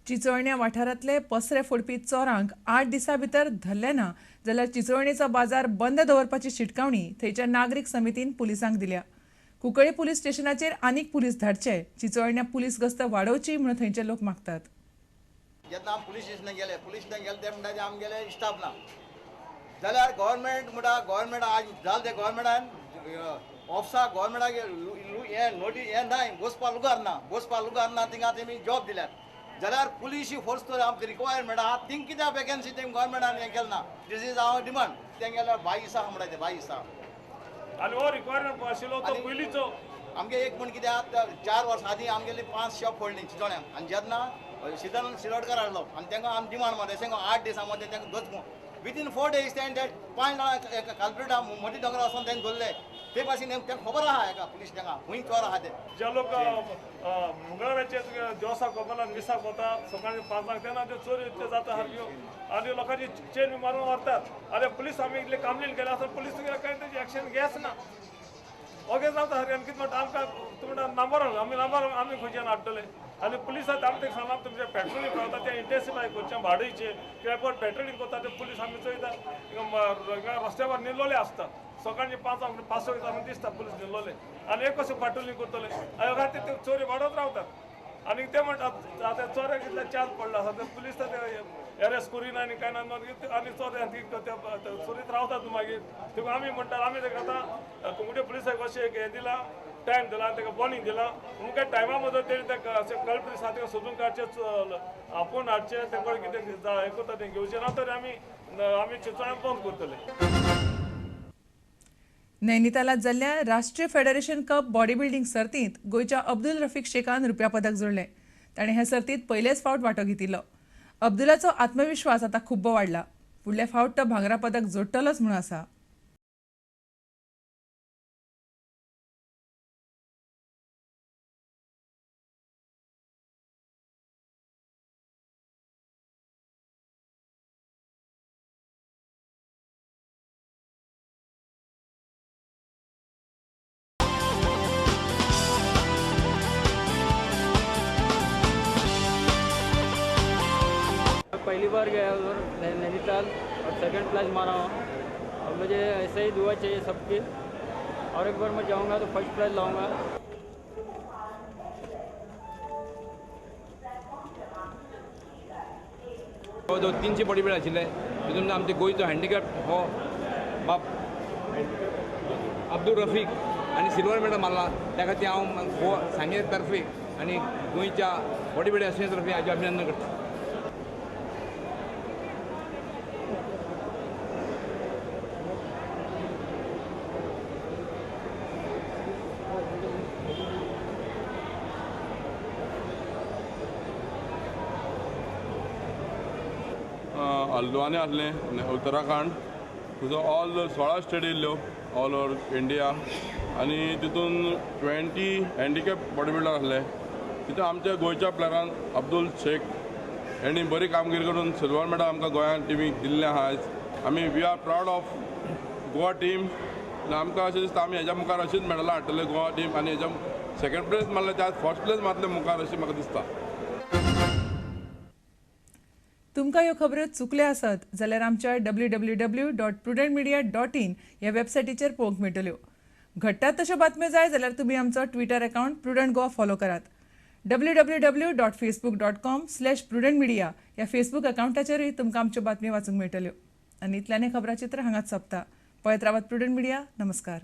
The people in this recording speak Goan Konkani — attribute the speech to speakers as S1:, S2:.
S1: चिंचोळण्या वाठारांतले पसरे फोडपी चोरांक 8 दिसां भितर धरले ना जाल्यार चिंचोळणेचो बाजार बंद दवरपाची शिटकावणी थंयच्या नागरीक समितीन पुलिसांक दिल्या. कुंकळी पुलीस स्टेशनाचेर आनीक पुलीस धाडचे, चिंचोळण्या पुलीस गस्त वाडोवची म्हणून थंयचे लोक मागतात.
S2: जेन्ना आमी पुलीस स्टेशनाक गेले, पुलीस स्टेशनाक गेले ते म्हणटा आमगेले स्टाफ ना जाल्यार गव्हर्मेंट म्हणटा गव्हर्मेंट आज जालें तें गव्हर्मेंटान ऑफिसाक गव्हर्मेंटाक हें नोटीस हें नाय बसपा लुगार ना, बसपा लुगार ना, थिंगा तेमी जॉब दिल्यात जाल्यार पुलीस फोर्स तर आमकां रिक्वायरमेंट आहा, थिंग कित्याक वेकेन्सी तेमी गव्हर्मेंटान हें केलें ना. दीस is our demand. तेंगेले बाईस आहा म्हणटा ते बाईस आहा
S3: आनी हो रिक्वायरमेंट आशिल्लो तो पयलींचो.
S2: आमगे एक म्हण कित्याक 4 वर्सां आदीं आमगेली 5 शॉप फोडली चिंचोळ्यां आनी जेन्ना सिदानंद शिरोडकर हाडलो आनी तांकां आमी डिमांड मारले 8 दिसां मदें तांकां दच विदीन 4 डेज तेणें 5 जाणां कल्प्रिटा मोटी दोंगरा वचोन तेंकां धरले. ते पासून तांकां खबर आहा एका पुलीस तांकां खूंय चोर आहा ते.
S3: जे लोक मंगळाराचे देवसाक वतना मिसाक वता सकाळी 5 तेन्ना त्यो चोरी इतल्यो जाता सारक्यो आनी लोकांची चेन बी मारून व्हरतात. आनी पुलीस आमी इतले कंप्लेन केल्या आसतना पुलीस कांय तेजी एक्शन घेच ना, ओगेच रावता सारकें. आनी कितें म्हणटा आमकां तुमी म्हणटा नंबर आमी नंबर आमी खंयच्यान हाडटले. आनी पुलिसाक आमी तेका सांगलां तुमचें पेट्रोलिंग करता तें इंटेन्सिफाय करचें, वाडयचें कित्याक पण पेट्रोलिंग करता ते पुलीस आमी चोयता रस्त्यावर निल्लोले आसता सकाळचे 5 5 वयता दिसता पुलीस निल्लोले आनी एक कशें पेट्रोलिंग करतले आनी खातीर ते चोरी वाडत रावतात. आनी ते म्हणटात आतां चोऱ्याक कितले चार्ज पडला आसा ते पुलीस एरेस्ट करिना आनी कांय ना आनी चोर चोरीत रावतात मागीर. देखून आमी म्हणटात आमी ताका आतां कुंकळे पुलिसाक अशें एक हें दिलां, टायम दिला, ताका वॉर्निंग दिलां, अमक्या टायमा मदीं तेणी ताका अशें कल्प्रीट आसा ताका सोदून काडचें, आपोवन हाडचें, तें कडेन कितें हें करता तें घेवचें ना तर आमी आमी चिंचोळ्यां बंद करतले.
S1: नैनितालात जाल्ल्या राष्ट्रीय फेडरेशन कप बॉडी बिल्डिंग सर्तींत गोंयच्या अब्दुल रफीक शेखान रुप्या पदक जोडलें. ताणें हे सर्तींत पयलेच फावट वांटो घेतिल्लो. अब्दुलाचो आत्मविश्वास आतां खूब्ब वाडला. फुडले फावट तो भांगरा पदक जोडटलोच म्हूण आसा.
S4: पहली बार गया उधर नैनीताल और सेकंड प्लेस मारा हूँ और मुझे ऐसे ही दुआ चाहिए सबकी और एक बार मैं जाऊँगा तो फर्स्ट प्राइज लाऊंगा.
S5: जो 300 बॉडी बिल्डर आशिल्ले तितून आमचे गोंयचो हँडिकॅप हो बाब अब्दुल रफीक आनी सिल्वर मेडल मारला. त्या खातीर हांव गोवा सांगे तर्फे आनी गोंयच्या बॉडी बिल्डर एसोसिएशन तर्फे हाजें अभिनंदन करता.
S6: हल्द्वानी आसलें उत्तराखंड, थंयसर ऑल 16 स्टेट येयल्ल्यो ऑल ओवर इंडिया आनी तितून 20 हँडिकॅप बॉडी बिल्डर आसले. तितून आमच्या गोंयच्या प्लेयरान अब्दुल शेख हेणी बरी कामगिरी करून सिल्वर मेडल आमकां गोंयान टिमीक दिल्लें आहा. आयज आमी we are proud of Goa team आनी आमकां अशें दिसता आमी हेज्या मुखार अशीच मेडलां हाडटले गोवा टीम आनी हेज्या सेकंड प्लेस मारले त्या फर्स्ट प्लेस मारतले मुखार अशें म्हाका दिसता.
S1: तुमकां ह्यो खबऱ्यो चुकल्या आसत जाल्यार आमच्या www.prudentmedia.in ह्या वेबसायटीचेर पळोवंक मेळटल्यो. घडटात तश्यो बातम्यो जाय जाल्यार तुमी आमचो Twitter account prudent Goa follow करात. www.facebook.com/prudentmedia ह्या फेसबूक अकावंटाचेरूय तुमकां आमच्यो बातम्यो वाचूंक मेळटल्यो. आनी इतल्यान खबराचित्र हांगाच सोंपता. पळयत रावात प्रुडंट मिडिया. नमस्कार.